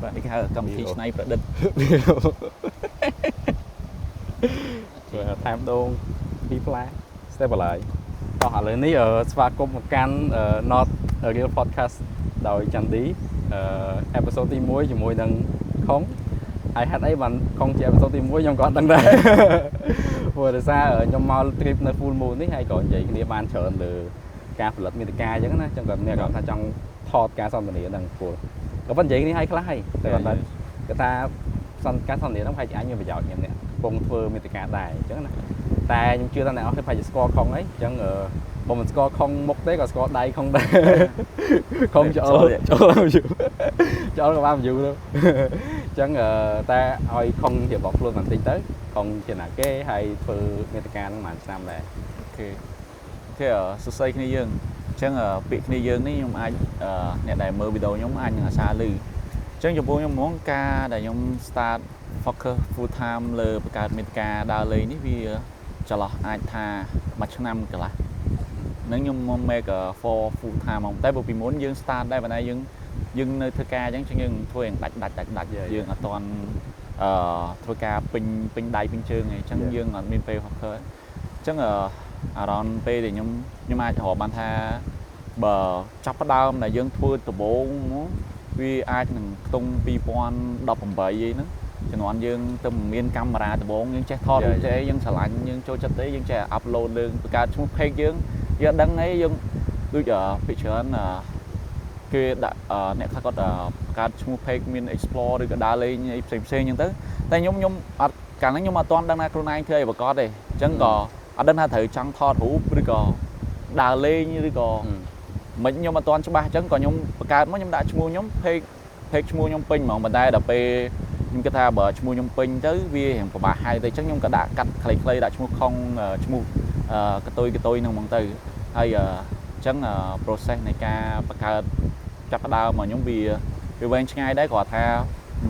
បាទ នេះគេហៅកម្មវិធីច្នៃប្រឌិត ធ្វើថែមដូងពីរផ្លែ stabilize តោះឥឡូវនេះស្វាគមន៍មកកាន់ Not a Real Podcast ដោយចន្ទឌី episode ទី1ជាមួយនឹងខុងហើយហេតុអីបានខុងជា episode ទី1ខ្ញុំក៏អត់ដឹងដែរ ព្រោះដោយសារខ្ញុំមក trip នៅ Full Moon នេះហើយក៏និយាយគ្នាបានច្រើនលើការផលិតមាតិកាអញ្ចឹងណាអញ្ចឹងក៏មានអារម្មណ៍ថាចង់ថតការសន្ទនាហ្នឹងព្រោះក៏ប៉ុន្តែនិយាយគ្នាឲ្យខ្លះហើយតែគាត់ថាគាត់ថាសន្ការសន្ទនាហ្នឹងប្រហែលជាអាចមានប្រយោជន៍ខ្ញុំនេះកំពុងធ្វើមាតិកាដែរអញ្ចឹងណាតែខ្ញុំជឿថាអ្នកនរគ្នាប្រហែលជាស្គាល់ខុងហើយអញ្ចឹងអឺបើមិនស្គាល់ខុងមុខទេក៏ស្គាល់ដៃខុងដែរខុងចូលចូល view ចូលក៏បាន view ទៅអញ្ចឹងអឺតែឲ្យខុងជាបកខ្លួនបន្តិចទៅខុងជាណាគេហើយធ្វើមាតិកាហ្នឹងប្រហែលឆ្នាំដែរ OK សួស្តីគ្នាយើងអញ្ចឹងពាក្យគ្នាយើងនេះខ្ញុំអាចអ្នកដែលមើលវីដេអូខ្ញុំអាចនឹងអាសាឮអញ្ចឹងចំពោះខ្ញុំហ្មងការដែលខ្ញុំ start focus full time លើបង្កើតមាតិកាដើរលេងនេះវាចន្លោះអាចថាមួយឆ្នាំកន្លះនឹងខ្ញុំមក make for full time ហ្មងតែបើពីមុនយើង start ដែរប៉ុន្តែយើងយើងនៅធ្វើការអញ្ចឹងយើងធ្វើយ៉ាងដាច់ដាច់ដាច់ដាច់យើងអត់ទាន់ធ្វើការពេញពេញដៃពេញជើងឯងអញ្ចឹងយើងអត់មានពេល focus អញ្ចឹងអារម្មណ៍ពេលដែលខ្ញុំខ្ញុំអាចរាប់បានថាបើចាប់ផ្ដើមដែលយើងធ្វើដំបូងហ្មងវាអាចនឹងខ្ទង់2018អីហ្នឹងជំនាន់យើងទៅមានកាមេរ៉ាដំបូងយើងចេះថតរូបចេះអីយើងស្រឡាញ់យើងចូលចិត្តអីយើងចេះ upload លើបង្កើតឈ្មោះ page យើងយើងអត់ដឹងអីយើងដូចភាគច្រើនគេដាក់អ្នកខ្លះគាត់បង្កើតឈ្មោះ page មាន explore ឬក៏ដើរលេងអីផ្សេងផ្សេងអញ្ចឹងទៅតែខ្ញុំខ្ញុំអត់កាលហ្នឹងខ្ញុំអត់ទាន់ដឹងថាខ្លួនឯងធ្វើអីប្រកបទេអញ្ចឹងក៏អត់ដឹងថាត្រូវចង់ថតរូបឬក៏ដើរលេងឬក៏មិនខ្ញុំអត់ទាន់ច្បាស់អញ្ចឹងក៏ខ្ញុំបង្កើតមកខ្ញុំដាក់ឈ្មោះខ្ញុំ page ឈ្មោះខ្ញុំពេញហ្មងប៉ុន្តែដល់ពេលខ្ញុំគិតថាបើឈ្មោះខ្ញុំពេញទៅវារៀងពិបាកហៅទៅអញ្ចឹងខ្ញុំក៏ដាក់កាត់ខ្លីៗដាក់ឈ្មោះខុងឈ្មោះកតុយកតុយហ្នឹងហ្មងទៅហើយអញ្ចឹង process នៃការបង្កើតចាប់ផ្ដើមមកខ្ញុំវាវាវែងឆ្ងាយដែរគ្រាន់ថា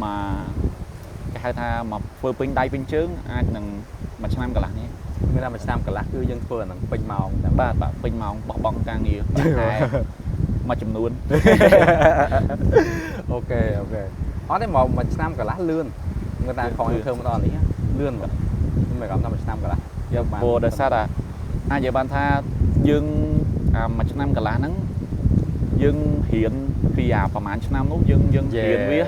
មកគេហៅថាមកធ្វើពេញដៃពេញជើងអាចនឹងមួយឆ្នាំកន្លះនេះ មានតែមួយឆ្នាំកន្លះគឺយើងធ្វើអាហ្នឹងពេញម៉ោងតែ បាទបាទពេញម៉ោងបោះបង់ការងារខែមួយចំនួន OK អត់ទេមកមួយឆ្នាំកន្លះលឿនមើលតាមខំខ្ញុំធ្វើមកដល់នេះលឿនបាទខ្ញុំមិនអារម្មណ៍ថាមួយឆ្នាំកន្លះ យកព្រោះដោយសារតែអាចនិយាយបានថាយើងអាមួយឆ្នាំកន្លះហ្នឹងយើងរៀនពីអាប្រហែលឆ្នាំនោះយើងយើងរៀនវា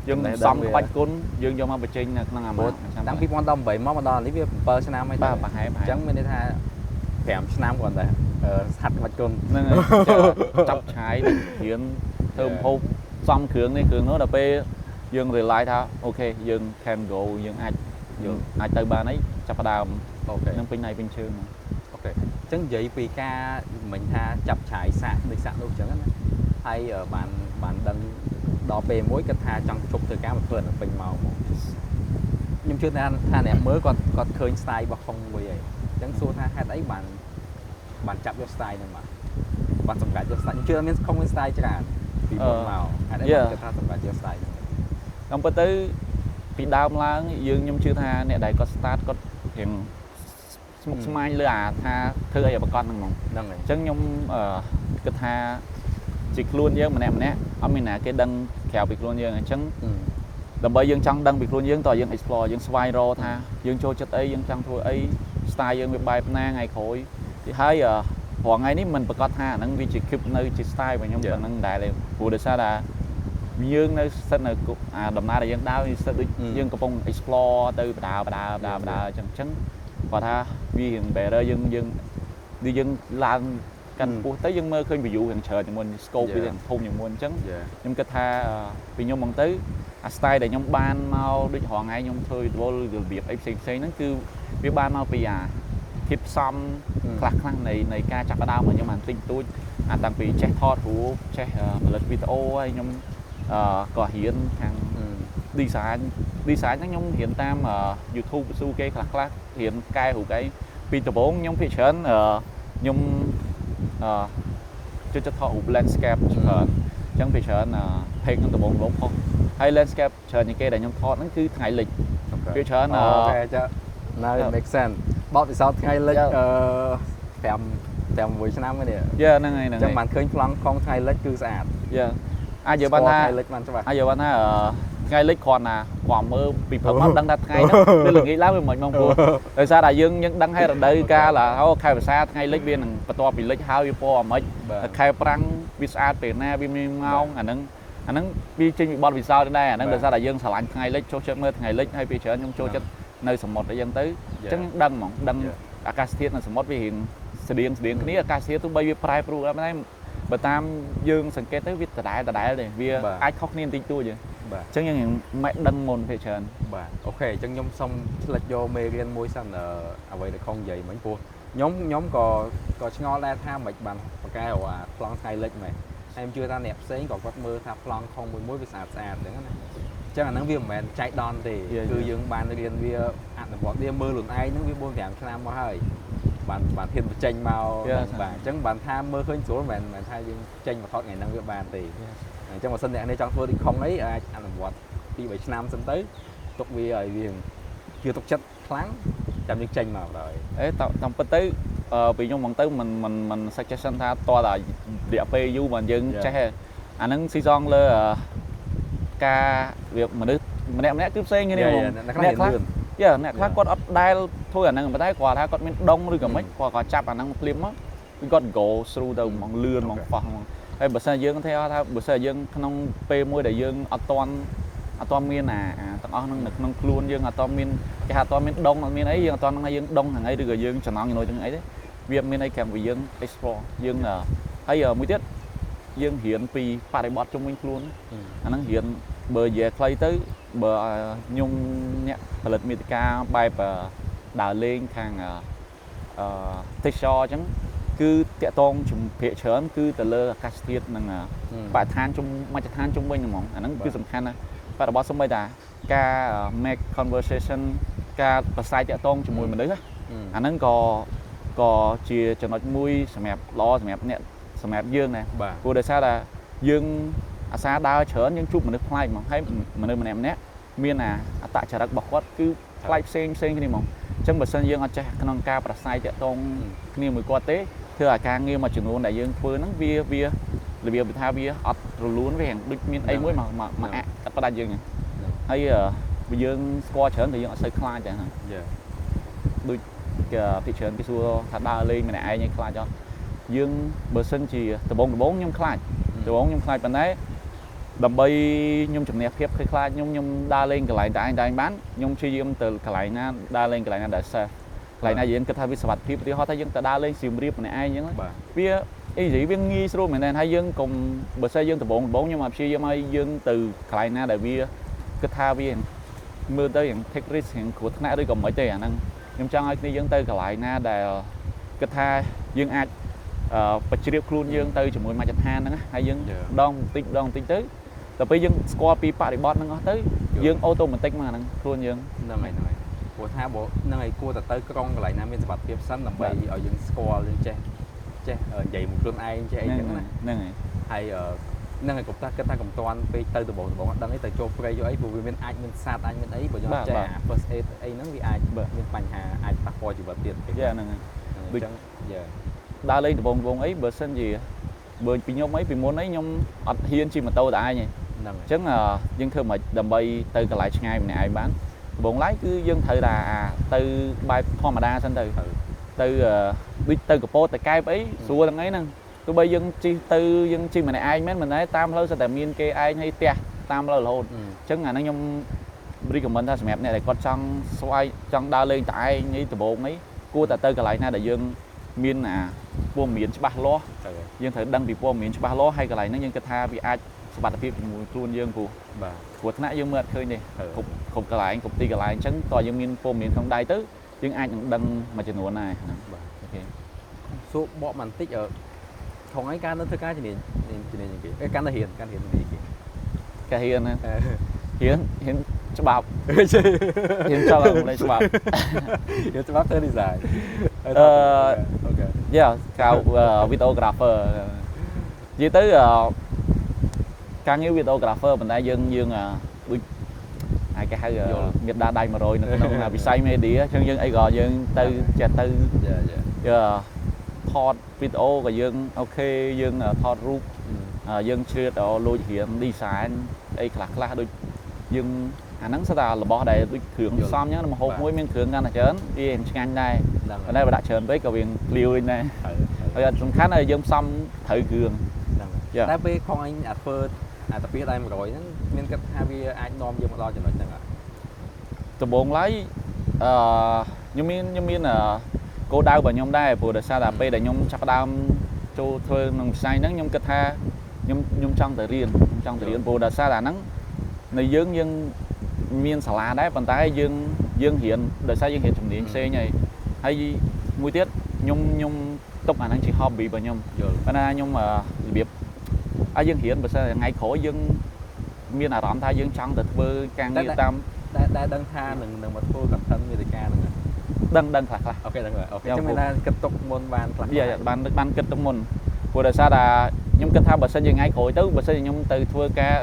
យើងសំក្បាច់គុណយើងយកមកបញ្ចេញនៅក្នុងអាមួយ ឆ្នាំតាំង2018មកមកដល់នេះវា7ឆ្នាំហើយ បាទប្រហែល អញ្ចឹងមានន័យថា5ឆ្នាំគ្រាន់តែស្ហាត់ក្បាច់គុណ ហ្នឹងចាប់ឆាយរៀនធ្វើម្ហូបសំគ្រឿងនេះគ្រឿងនោះដល់ពេលយើង realize ថា OK យើង can go យើងអាចយើងអាចទៅបានអីចាប់ផ្ដើម OK នឹងពេញដៃពេញជើង OK អញ្ចឹងនិយាយពីការមិញថាចាប់ឆាយសាកនេះសាកនោះអញ្ចឹងណាហើយបានបានដឹងដល់ពេលមួយគាត់ថាចង់ជប់ធ្វើការមកធ្វើនៅពេញម៉ោងមកខ្ញុំជឿថាថាអ្នកមើលគាត់គាត់ឃើញ style របស់ខុងមួយហើយអញ្ចឹងសួរថាហេតុអីបានបានចាប់យក style ហ្នឹងមកបានសម្រាប់យក style ខ្ញុំជឿថាមានខុងមាន style ច្រើនពីមុនមកហេតុអីបានគាត់ថាសម្រាប់យក style ហ្នឹង តាមពិតទៅពីដើមឡើងយើងខ្ញុំជឿថាអ្នកដែលគាត់ start គាត់រៀងស្មុគស្មាញលើអាថាធ្វើអីឲ្យប្រកបហ្នឹងហ្មង ហ្នឹងហើយ អញ្ចឹងខ្ញុំអឺគិតថាជាខ្លួនយើងម្នាក់ម្នាក់អត់មានណាគេដឹងក្រៅពីខ្លួនយើងអញ្ចឹងដើម្បីយើងចង់ដឹងពីខ្លួនយើងតើយើង explore យើងស្វែងរកថាយើងចូលចិត្តអីយើងចង់ធ្វើអី style យើងវាបែបណាថ្ងៃក្រោយទីហើយរាល់ថ្ងៃនេះមិនប្រកាសថាអាហ្នឹងវាជា keep នៅជា style របស់ខ្ញុំប៉ុណ្ណឹងដែរទេព្រោះដោយសារថាយើងនៅស្ថិតនៅអាដំណើរដែលយើងដើរវាស្ថិតដូចយើងកំពុង explore ទៅបដាបដាបដាបដាអញ្ចឹងអញ្ចឹងគាត់ថាវារៀង better យើងយើងដូចយើងឡើងកាន់ពោះទៅយើងមើលឃើញ view រៀងច្រើនជាងមុន scope វារៀងធំជាងមុនអញ្ចឹងខ្ញុំគិតថាពីខ្ញុំមកទៅអា style ដែលខ្ញុំបានមកដូចរងថ្ងៃខ្ញុំធ្វើវីដេអូរបៀបអីផ្សេងផ្សេងហ្នឹងគឺវាបានមកពីអាធៀបផ្សំខ្លះខ្លះនៃនៃការចាប់ផ្ដើមរបស់ខ្ញុំអាបន្តិចបន្តួចអាតាំងពីចេះថតរូបចេះផលិតវីដេអូហើយខ្ញុំក៏រៀនខាង design design ហ្នឹងខ្ញុំរៀនតាម YouTube ស៊ូគេខ្លះខ្លះរៀនកែរូបអីពីដំបូងខ្ញុំភាគច្រើនខ្ញុំអឺចូលចិត្តថតរូប landscape ច្រើនអញ្ចឹងភាគច្រើន page ហ្នឹងដំបូងដំបូងផុសហើយ landscape ច្រើនជាងគេដែលខ្ញុំថតហ្នឹងគឺថ្ងៃលិចភាគច្រើន OK ចា now it make sense បទពិសោធន៍ថ្ងៃលិចអឺ5 5 6ឆ្នាំនេះ yeah ហ្នឹងហើយហ្នឹង អញ្ចឹងបានឃើញប្លង់ខងថ្ងៃលិចគឺស្អាត yeah អាចនិយាយបានថា ថ្ងៃលិចបានច្បាស់ អាចនិយាយបានថាថ្ងៃលិចគ្រាន់ណាគាត់មើលពីព្រឹកមកដឹងថាថ្ងៃហ្នឹងវាល្ងាចឡើងវាមិនមកព្រោះដោយសារតែយើងយើងដឹងហើយរដូវកាលអូខែវស្សាថ្ងៃលិចវានឹងបន្ទាប់ពីលិចហើយវាពណ៌អាម៉េចខែប្រាំងវាស្អាតពេលណាវាមានម៉ោងអាហ្នឹងអាហ្នឹងវាចេញពីបទពិសោធន៍ដែរអាហ្នឹងដោយសារតែយើងស្រឡាញ់ថ្ងៃលិចចូលចិត្តមើលថ្ងៃលិចហើយពេលច្រើនខ្ញុំចូលចិត្តនៅសមុទ្រអីចឹងទៅអញ្ចឹងដឹងហ្មងដឹងអាកាសធាតុនៅសមុទ្រវារៀងស្តៀងស្តៀងគ្នាអាកាសធាតុទោះបីវាប្រែប្រួលដែរបើតាមយើងសង្កេតទៅវាដដែលដដែលទេវាអាចខុសគ្នាបន្តិចតួចទេ បាទ អញ្ចឹងយើងមិនដឹងមុនភាគច្រើន បាទ okay អញ្ចឹងខ្ញុំសុំឆ្លិចយកមេរៀនមួយសិនអ្វីដែលខុងនិយាយមិញព្រោះខ្ញុំខ្ញុំក៏ក៏ឆ្ងល់ដែរថាមិនបានបកកែរកអាប្លង់ថ្ងៃលិចមែនហើយខ្ញុំជឿថាអ្នកផ្សេងក៏គាត់មើលថាប្លង់ខុងមួយមួយវាស្អាតស្អាតអញ្ចឹងណាអញ្ចឹងអាហ្នឹងវាមិនមែនចៃដន្យទេគឺយើងបានរៀនវាអនុវត្តវាមើលខ្លួនឯងហ្នឹងវា4 5ឆ្នាំមកហើយបានបានហ៊ានបញ្ចេញមកបាទអញ្ចឹងបានថាមើលឃើញស្រួលមិនមែនថាយើងចេញមកថតថ្ងៃហ្នឹងវាបានទេអញ្ចឹងបើសិនអ្នកនេះចង់ធ្វើដូចខុងអីអាចអនុវត្ត2 3ឆ្នាំសិនទៅទុកវាឲ្យវាជឿទុកចិត្តខ្លាំងចាំយើងចេញមកដល់ អេតាមពិតទៅពីខ្ញុំហ្មងទៅមិនមិនមិន suggestion ថាតើតែរយៈពេលយូរបានយើងចេះអាហ្នឹងស៊ីសងលើការវាមនុស្សម្នាក់ម្នាក់គឺផ្សេងគ្នាហ្មង អ្នកខ្លះលឿន យ៉ាអ្នកខ្លះគាត់អត់ដែលធ្វើអាហ្នឹងប៉ុន្តែគាត់ថាគាត់មានដងឬក៏មិនគាត់ក៏ចាប់អាហ្នឹងភ្លាមមកគាត់ go through ទៅហ្មងលឿនហ្មងហ្វោះហ្មងហើយបើសិនយើងថាបើសិនយើងក្នុងពេលមួយដែលយើងអត់ទាន់អត់ទាន់មានអាទាំងអស់ហ្នឹងនៅក្នុងខ្លួនយើងអត់ទាន់មានគេថាអត់ទាន់មានដងអត់មានអីយើងអត់ទាន់ហ្នឹងយើងដងខាងអីឬក៏យើងចំណងចំណុចទាំងអីទេវាមានអីក្រៅពីយើង explore យើងហើយមួយទៀតយើងរៀនពីបរិបទជុំវិញខ្លួនអាហ្នឹងរៀនបើនិយាយខ្លីទៅបើខ្ញុំអ្នកផលិតមាតិកាបែបដើរលេងខាងអឺទេសចរអញ្ចឹងគឺតាក់តងជំភាគច្រើនគឺទៅលើអាកាសធាតុនិងបរិស្ថានជុំមជ្ឈដ្ឋានជុំវិញហ្មងអាហ្នឹងគឺសំខាន់ណាស់បរិបទសូម្បីតាការ make conversation ការប្រស័យតាក់ទងជាមួយមនុស្សអាហ្នឹងក៏ក៏ជាចំណុចមួយសម្រាប់ល្អសម្រាប់អ្នកសម្រាប់យើងដែរព្រោះដោយសារតែយើងអាសាដើរច្រើនយើងជួបមនុស្សប្លែកហ្មងហើយមនុស្សម្នាក់ម្នាក់មានអាអត្តចរិតរបស់គាត់គឺប្លែកផ្សេងផ្សេងគ្នាហ្មងអញ្ចឹងបើសិនយើងអត់ចេះក្នុងការប្រស័យតាក់ទងគ្នាមួយគាត់ទេធ្វើឲ្យការងារមួយចំនួនដែលយើងធ្វើហ្នឹងវាវារបៀបថាវាអត់រលូនវាដូចមានអីមួយមកមកអាក់កាត់ផ្ដាច់យើងហើយបើយើងស្គាល់ច្រើនតែយើងអត់សូវខ្លាចដែរហ្នឹងដូចគេច្រើនគេសួរថាដើរលេងម្នាក់ឯងឯងខ្លាចអត់យើងបើសិនជាដំបងដំបងខ្ញុំខ្លាចដំបងខ្ញុំខ្លាចប៉ុន្តែដើម្បីខ្ញុំជំនះភាពភ័យខ្លាចខ្ញុំខ្ញុំដើរលេងកន្លែងតែឯងតែឯងបានខ្ញុំព្យាយាមទៅកន្លែងណាដើរលេងកន្លែងណាដែល safe កន្លែងណាយើងគិតថាវាសុវត្ថិភាពឧទាហរណ៍ថាយើងទៅដើរលេងសៀមរាបម្នាក់ឯងអញ្ចឹងវាអីវាងាយស្រួលមែនទែនហើយយើងកុំបើសិនយើងដំបងដំបងខ្ញុំមកព្យាយាមឲ្យយើងទៅកន្លែងណាដែលវាគិតថាវាមើលទៅយ៉ាង take risk យ៉ាងគ្រោះថ្នាក់ឬក៏មិនទេអាហ្នឹងខ្ញុំចង់ឲ្យគ្នាយើងទៅកន្លែងណាដែលគិតថាយើងអាចបជ្រាបខ្លួនយើងទៅជាមួយមជ្ឈដ្ឋានហ្នឹងហើយយើងដងបន្តិចដងបន្តិចទៅដល់ពេលយើងស្គាល់ពីបរិបទហ្នឹងអស់ទៅយើង automatic មកហ្នឹងខ្លួនយើង ហ្នឹងហើយហ្នឹងហើយព្រោះថាបើហ្នឹងហើយគួរតែទៅក្រុងកន្លែងណាមានសុវត្ថិភាពសិនដើម្បីឲ្យយើងស្គាល់យើងចេះចេះនិយាយមួយខ្លួនឯងចេះអីចឹងណា ហ្នឹងហើយ ហើយហ្នឹងហើយកុំថាគិតថាកុំតាន់ពេកទៅដំបងដំបងអត់ដឹងអីទៅចូលព្រៃយកអីព្រោះវាមានអាចមានសត្វអាចមានអីបើយើងចេះអា first aid អីហ្នឹងវាអាចមានបញ្ហាអាចប៉ះពាល់ជីវិតទៀត យ៉ាហ្នឹងហើយ ដូចចឹងយ៉ា ដើរលេងដំបងដំបងអីបើសិនជាបើពីខ្ញុំអីពីមុនអីខ្ញុំអត់ហ៊ានជិះម៉ូតូតែឯងទេ ហ្នឹង អញ្ចឹងយើងធ្វើមិនដើម្បីទៅកន្លែងឆ្ងាយម្នាក់ឯងបានដំបងឡើយគឺយើងត្រូវតែទៅបែបធម្មតាសិនទៅទៅដូចទៅកពតទៅកែបអីស្រួលហ្នឹងអីហ្នឹងទោះបីយើងជិះទៅយើងជិះម្នាក់ឯងមែនមិនដែរតាមផ្លូវសិតតែមានគេឯងហើយផ្ទះតាមផ្លូវរហូតអញ្ចឹងអាហ្នឹងខ្ញុំ recommend ថាសម្រាប់អ្នកដែលគាត់ចង់ស្វែងចង់ដើរលេងតែឯងនេះដំបូងអីគួរតែទៅកន្លែងណាដែលយើងមានអាព័ត៌មានច្បាស់លាស់យើងត្រូវដឹងពីព័ត៌មានច្បាស់លាស់ហើយកន្លែងហ្នឹងយើងគិតថាវាអាចសុវត្ថិភាពជាមួយខ្លួនយើងព្រោះ បាទ គ្រោះថ្នាក់យើងមើលអត់ឃើញទេគ្រប់គ្រប់កន្លែងគ្រប់ទីកន្លែងអញ្ចឹងតើយើងមានព័ត៌មានក្នុងដៃទៅយើងអាចនឹងដឹងមួយចំនួនដែរហ្នឹង បាទ okay សួរបកបន្តិចថងឯងការនៅធ្វើការជំនាញជំនាញគេកាន់តែរៀនកាន់រៀនជំនាញគេ ការៀនណារៀនរៀនច្បាប់រៀនចង់ឲ្យច្បាប់ រៀនច្បាប់ធ្វើ design អឺ okay យ៉ាកៅ videographer និយាយទៅការងារ videographer ប៉ុន្តែយើងយើងដូចអាចគេហៅមានដាដៃ100នៅក្នុងវិស័យ media អញ្ចឹងយើងអីក៏យើងទៅចេះទៅ យ៉ាយ៉ា ថតវីដេអូក៏យើង okay យើងថតរូប យើងជ្រៀតដល់លួចរៀន design អីខ្លះខ្លះដូចយើងអាហ្នឹងស្ទើរតែរបស់ដែលដូចគ្រឿងផ្សំអញ្ចឹងម្ហូបមួយមានគ្រឿងកាន់តែច្រើនវាឆ្ងាញ់ដែរ ហ្នឹង ប៉ុន្តែបើដាក់ច្រើនពេកក៏វាភ្លាវវិញដែរ ហើយ ហើយអត់សំខាន់ឲ្យយើងផ្សំត្រូវគ្រឿង ហ្នឹងតែពេលខំអញអាធ្វើអាតាពីដៃ100ហ្នឹងមានគិតថាវាអាចនាំយើងមកដល់ចំណុចហ្នឹងអត់ ដំបូងឡើយអឺខ្ញុំមានគោលដៅរបស់ខ្ញុំដែរព្រោះដោយសារតែពេលដែលខ្ញុំចាប់ផ្ដើមចូលធ្វើក្នុងវិស័យហ្នឹងខ្ញុំគិតថាខ្ញុំចង់ទៅរៀនខ្ញុំចង់ទៅរៀនព្រោះដោយសារតែហ្នឹងនៅយើងយើងមានសាលាដែរប៉ុន្តែយើងយើងរៀនដោយសារយើងរៀនជំនាញផ្សេងហើយហើយមួយទៀតខ្ញុំខ្ញុំទុកអាហ្នឹងជា hobby របស់ខ្ញុំ យល់ ប៉ុន្តែខ្ញុំរបៀបឲ្យយើងរៀនបើសិនថ្ងៃក្រោយយើងមានអារម្មណ៍ថាយើងចង់ទៅធ្វើការងារតាម តែតែដឹងថានឹងនឹងមកធ្វើ content មេតិកាហ្នឹង ដឹងដឹងខ្លះខ្លះ Okay ដឹងហើយ okay ចាំមានថាគិតទុកមុនបានខ្លះ វាបានបានគិតទុកមុនព្រោះដោយសារតែខ្ញុំគិតថាបើសិនជាថ្ងៃក្រោយទៅបើសិនជាខ្ញុំទៅធ្វើការ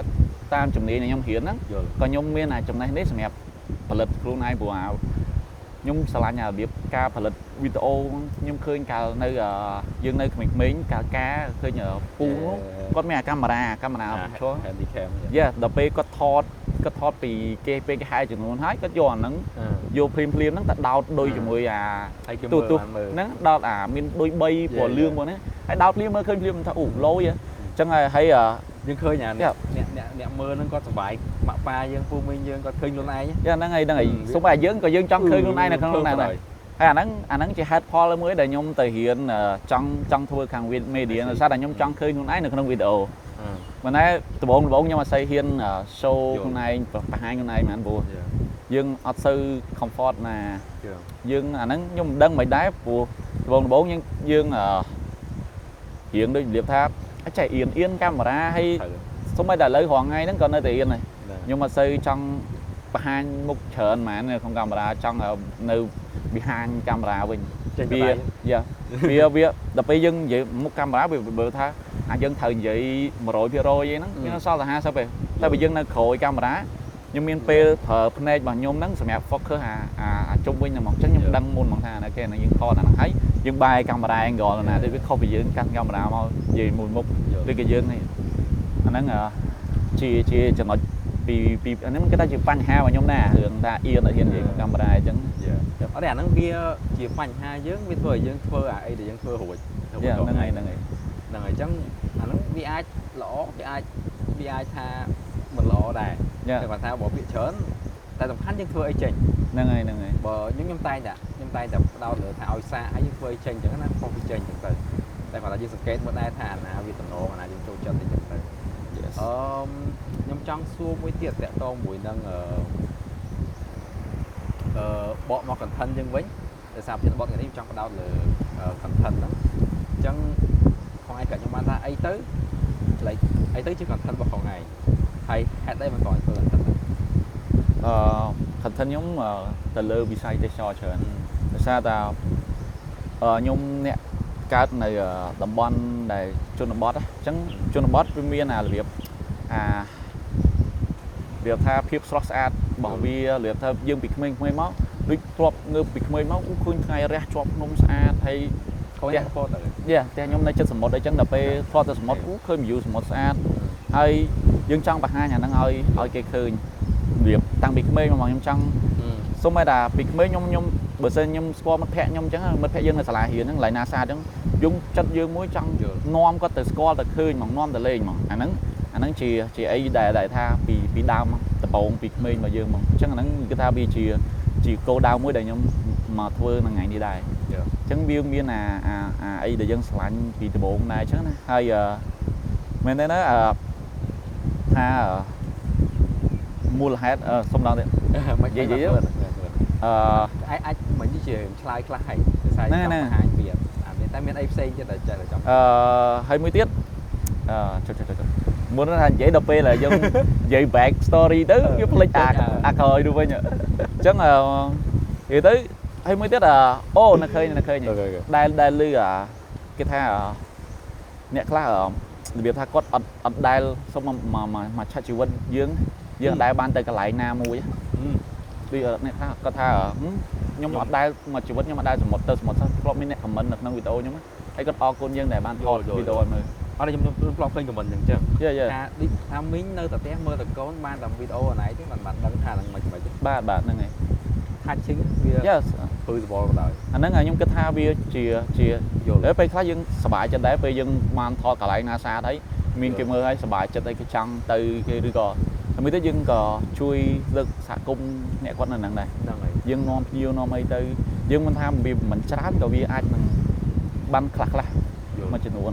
តាមជំនាញដែលខ្ញុំរៀនហ្នឹង យល់ ក៏ខ្ញុំមានអាចំណេះនេះសម្រាប់ផលិតខ្លួនឯងព្រោះអាខ្ញុំស្រឡាញ់អារបៀបការផលិតវីដេអូខ្ញុំឃើញកាលនៅយើងនៅក្មេងៗកាលការឃើញពូគាត់មានអាកាមេរ៉ាកាមេរ៉ាឈរ Handycam Yeah ដល់ពេលគាត់ថតគាត់ថតពីគេពេលគេហែចំនួនហើយគាត់យកអាហ្នឹងយកភ្លាមភ្លាមហ្នឹងទៅដោតដូចជាមួយអា ហើយគេ ទូ មើល ទូ បានមើល ហ្នឹងដោតអាមានដូច3ពណ៌លឿងមកហ្នឹងហើយដោតភ្លាមមើលឃើញភ្លាមថាអូឡយអញ្ចឹងហើយហើយ យើងឃើញអាអ្នកអ្នកអ្នកអ្នកមើលហ្នឹងគាត់សប្បាយម៉ាក់ប៉ាយើងពូមីងយើងគាត់ឃើញខ្លួនឯង Yeah ហ្នឹងហើយហ្នឹងហើយសូម្បីតែយើងក៏យើងចង់ឃើញខ្លួនឯងនៅក្នុងហ្នឹងដែរហើយអាហ្នឹងអាហ្នឹងជាហេតុផលមួយដែលខ្ញុំទៅរៀនចង់ចង់ធ្វើខាង media ដោយសារតែខ្ញុំចង់ឃើញខ្លួនឯងនៅក្នុងវីដេអូប៉ុន្តែដំបូងដំបូងខ្ញុំអត់សូវហ៊ាន show ខ្លួនឯងបង្ហាញខ្លួនឯងហ្មងព្រោះយើងអត់សូវ comfort ណាយើងអាហ្នឹងខ្ញុំមិនដឹងមិនដែរព្រោះដំបូងដំបូងយើងយើងរៀងដូចរបៀបថាចេះអៀនអៀនកាមេរ៉ាហើយសូម្បីតែឥឡូវរាល់ថ្ងៃហ្នឹងក៏នៅតែអៀនដែរខ្ញុំអត់សូវចង់បង្ហាញមុខច្រើនហ្មងនៅក្នុងកាមេរ៉ាចង់នៅ behind កាមេរ៉ាវិញ វា Yeah វាវាដល់ពេលយើងនិយាយមុខកាមេរ៉ាវាបើថាអាយើងត្រូវនិយាយ100%អីហ្នឹងវានៅសល់តែ50ទេតែបើយើងនៅក្រោយកាមេរ៉ាខ្ញុំមានពេលប្រើភ្នែករបស់ខ្ញុំហ្នឹងសម្រាប់ focus អាអាជុំវិញហ្នឹងហ្មងអញ្ចឹងខ្ញុំដឹងមុនហ្មងថាokay ហ្នឹងយើងថតអាហ្នឹងហើយយើងបែរកាមេរ៉ា angle ណាដូចវាខុសពីយើងកាន់កាមេរ៉ាមកនិយាយមួយមុខឬក៏យើងនេះអាហ្នឹងជាជាចំណុចពីពីអានេះគេថាជាបញ្ហារបស់ខ្ញុំណារឿងថាអៀនអត់ហ៊ាននិយាយកាមេរ៉ាអញ្ចឹង អត់ទេអាហ្នឹងវាជាបញ្ហាយើងវាធ្វើឲ្យយើងធ្វើអាអីដែលយើងធ្វើរួច ហ្នឹងហើយហ្នឹងហើយ ហ្នឹងហើយអញ្ចឹងអាហ្នឹងវាអាចល្អវាអាចវាអាចថាមិនល្អដែរតែគាត់ថាបើពាក្យច្រើនតែសំខាន់យើងធ្វើអីចេញ ហ្នឹងហើយហ្នឹងហើយ បើខ្ញុំខ្ញុំតែងតែខ្ញុំតែងតែផ្ដោតលើថាឲ្យសាកហើយយើងធ្វើអីចេញអញ្ចឹងណាខុសពីចេញអញ្ចឹងទៅតែគាត់ថាយើងសង្កេតមើលដែរថាអាណាវាតំណងអាណាយើងចូលចិត្តអីចឹងទៅអឺខ្ញុំចង់សួរមួយទៀតតាក់ទងមួយនឹងអឺអឺបកមក content យើងវិញដោយសារប្រធានបទថ្ងៃនេះខ្ញុំចង់ផ្ដោតលើ content ហ្នឹងអញ្ចឹងខងឯងប្រាប់ខ្ញុំបានថាអីទៅ like អីទៅជា content របស់ខងឯងហើយហេតុអីមិនក៏ធ្វើ content ហ្នឹង អឺ content ខ្ញុំទៅលើវិស័យទេសចរច្រើនដោយសារតែខ្ញុំអ្នកកើតនៅតំបន់ដែលជនបទអញ្ចឹងជនបទវាមានអារបៀបអារបៀបថាភាពស្រស់ស្អាតរបស់វារបៀបថាយើងពីក្មេងៗមកដូចធ្លាប់ងើបពីក្មេងមកឃើញថ្ងៃរះជាប់ភ្នំស្អាតហើយ ខូចពោតទៅ Yeah ផ្ទះខ្ញុំនៅចិត្តសមុទ្រអីចឹងដល់ពេលធ្លាប់ទៅសមុទ្រឃើញ view សមុទ្រស្អាតហើយយើងចង់បង្ហាញអាហ្នឹងឲ្យឲ្យគេឃើញរបៀបតាំងពីក្មេងមកខ្ញុំចង់សូម្បីតែពីក្មេងខ្ញុំខ្ញុំបើសិនខ្ញុំស្គាល់មិត្តភក្តិខ្ញុំអញ្ចឹងមិត្តភក្តិយើងនៅសាលារៀនហ្នឹងកន្លែងណាស្អាតអញ្ចឹងយើងចិត្តយើងមួយចង់នាំគាត់ទៅស្គាល់ទៅឃើញហ្មងនាំទៅលេងហ្មងអាហ្នឹងអាហ្នឹងជាជាអីដែលដែលថាពីពីដើមដំបូងពីក្មេងមកយើងហ្មងអញ្ចឹងអាហ្នឹងគឺថាវាជាជាគោលដៅមួយដែលខ្ញុំមកធ្វើនៅថ្ងៃនេះដែរអញ្ចឹងវាមានអាអាអាអីដែលយើងស្រឡាញ់ពីដំបូងដែរអញ្ចឹងណាហើយមែនទេណាថាមូលហេតុសុំដល់ទៀត មិននិយាយ អឺ អាចអាចមិនជាឆ្លើយខ្លះហើយដោយសារចង់បង្ហាញពីអាមានតែមានអីផ្សេងទៀតដែលចង់ អឺហើយមួយទៀតអឺចុចចុចចុចមុនថានិយាយដល់ពេលយើងនិយាយ back story ទៅវាភ្លេចអាអាក្រោយនោះវិញអញ្ចឹងនិយាយទៅហើយមួយទៀតអូនៅឃើញនៅឃើញដែលដែលលឺអាគេថាអ្នកខ្លះរបៀបថាគាត់អត់អត់ដែលសុំមកមកឆាត់ជីវិតយើងយើងអត់ដែលបានទៅកន្លែងណាមួយដូចអ្នកខ្លះគាត់ថាខ្ញុំអត់ដែលមកជីវិតខ្ញុំអត់ដែលសមុទ្រទៅសមុទ្រសោះធ្លាប់មានអ្នក comment នៅក្នុងវីដេអូខ្ញុំហើយគាត់អរគុណយើងដែលបានថតវីដេអូឲ្យមើល អត់ខ្ញុំធ្លាប់ឃើញ comment ចឹងចឹង Yeah. ថាដូចថាមីងនៅតែផ្ទះមើលតែកូនបានតែវីដេអូអណៃទេបានបានដឹងថាហ្នឹងមិនមិនទេ បាទបាទហ្នឹងហើយ touching វា Yes. ព្រឺសបល់បណ្ដោយ អាហ្នឹងខ្ញុំគិតថាវាជាជា យល់ តែពេលខ្លះយើងសប្បាយចិត្តដែរពេលយើងបានថតកន្លែងណាស្អាតហើយមានគេមើលហើយសប្បាយចិត្តហើយគេចង់ទៅគេឬក៏តែមួយទៀតយើងក៏ជួយលើកសហគមន៍អ្នកគាត់នៅហ្នឹងដែរ ហ្នឹងហើយ យើងនាំភ្ញៀវនាំអីទៅយើងមិនថាវាមិនច្រើនក៏វាអាចនឹងបានខ្លះខ្លះ យល់ មួយចំនួន